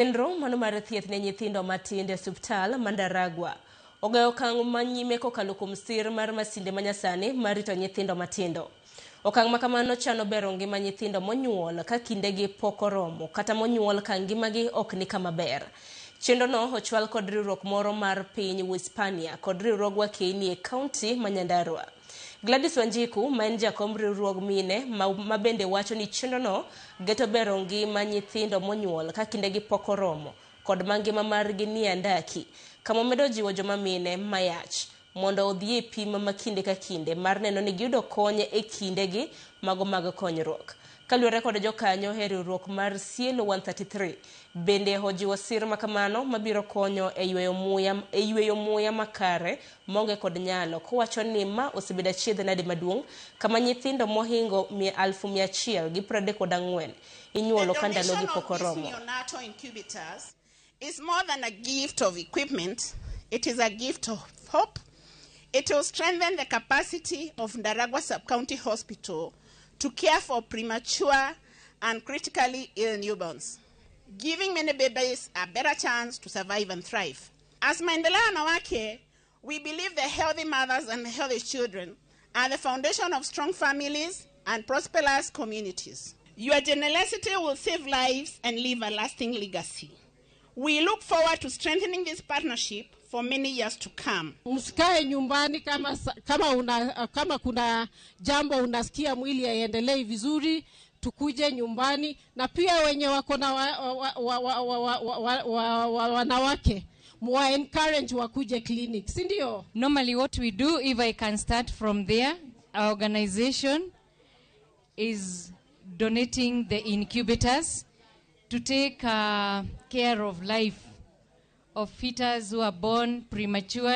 Chenro mano mar thieth ne nyithindo matindo e osiptal ma Ndaragwa ogoyo okang' ma nyime kokalo kuom sir mar masinde manyasani mar rito nyithindo matindo. Okang' ma kamano chano bero ngima nyithindo monyuol ka kindegi pok oromo kata monyuol ka ngimagi ok ni kama ber. Chenrono ochwal kod riwruok moro mar piny Uhispania kod riwruog wakeini e kaunti ma Nyandarua. Gladys Wanjiku ma en jakom riwruog mine ma bende wacho ni chenrono geto bero ngima nyithindo monyuol ka kindegi pok oromo kod ma ngima margi nie andaki, kama omedo jiwo joma mine mayach mondo odhi e pim ma kinde ka kinde mar neno ni giyudo kony e kindegi mago mag konyruok. Kaluwore kod jokanyo e riwruok mar Cielo 133 bende ojiwo sir makamano mabiro konyo e yweyo muya, e yweyo muya makare maonge kod nyalo, kowacho ni ma osebedo achiedh nade maduong' kama nyithindo mohingo 134,000 inyuolo The ka ndalogi donation pok of these oromo. neonatal incubators is more than a gift of equipment, it is a gift of hope. It will strengthen the capacity of Ndaragwa Sub-County Hospital to care for premature and critically ill newborns, giving many babies a better chance to survive and thrive. As Maendeleo Wanawake, we believe the healthy mothers and healthy children are the foundation of strong families and prosperous communities. Your generosity will save lives and leave a lasting legacy. We look forward to strengthening this partnership for many years to come. Msikae nyumbani kama kuna jambo unasikia mwili haiendelei vizuri, tukuje nyumbani. Na pia wenye wako na wanawake mwa encourage wakuje clinic, si ndio? Normally what we do, if I can start from there, our organization is donating the incubators to take care of life of fetus who are born premature.